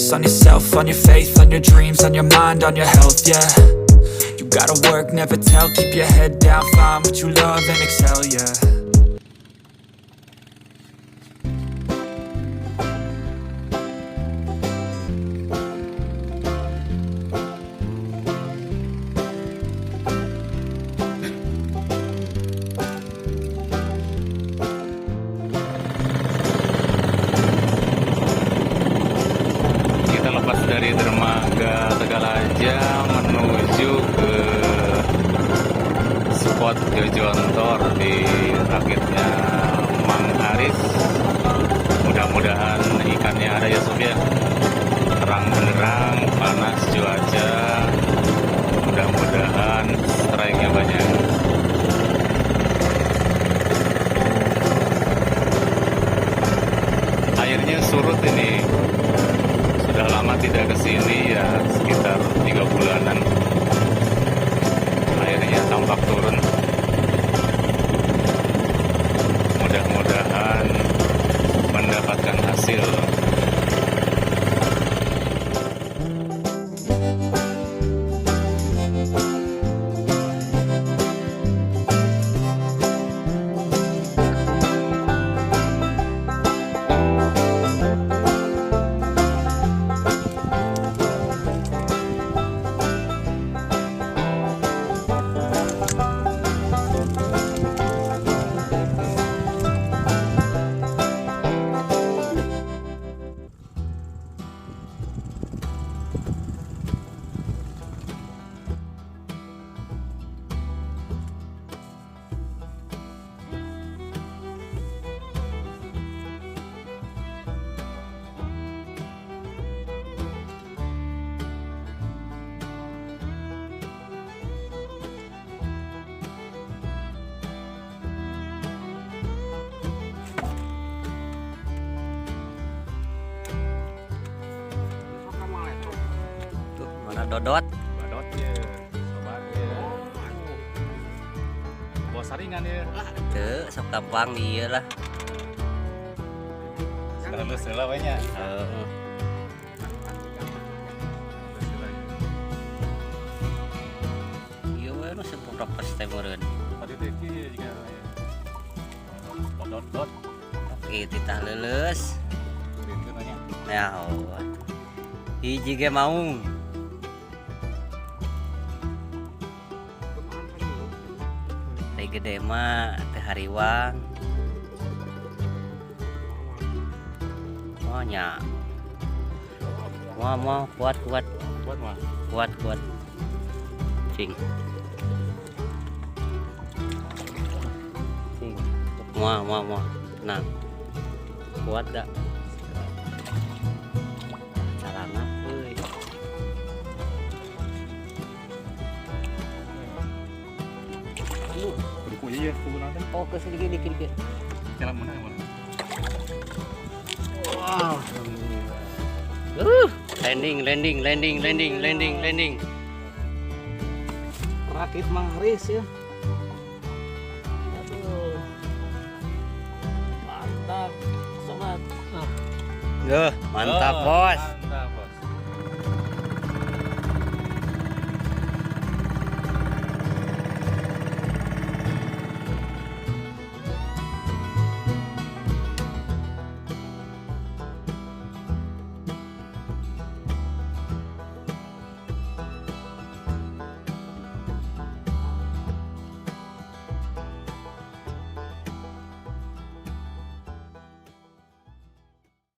Focus on yourself, on your faith, on your dreams, on your mind, on your health, yeah. You gotta work, never tell, keep your head down, find what you love and excel, yeah. Kita lepas dari dermaga Tegalaja menuju ke spot Jojontor di rakitnya Mang Aris. Mudah-mudahan ikannya ada ya sob ya. Terang benderang, panas cuaca. Mudah-mudahan strike-nya banyak. Airnya surut ini. Sudah lama tidak kesini ya, sekitar 3 bulanan. Airnya tampak turun. Mudah-mudahan mendapatkan hasil. Tuh, mana dodot? Badot ya, sobat ya. Bawa saringan ya. Tuh, sok gampang ieu lah. Sekarang lu heula we nya. Heeh. Ieu we nu sepropes teh meureun. Tadi teh kieu juga. Dot dot. Oke, titah leuleus. Itu nanya. Ya Allah. Hiji ge maung. Teh gede mah teh hariwang. Oh nya. Mau mau kuat kuat. Kuat mah. Kuat kuat. Cing. Cing. Mau mau mau. Tenang. Kuat dah. Carana euy. Kudu iya kudu nanti. Oh, ke sedikit dikit dikit. Jalan mana mana. Wow. Landing, landing, landing, landing, landing, landing. Rakit Mang Haris ya. Aduh. Mantap, sobat. Ah. Duh, mantap, Oh, Bos.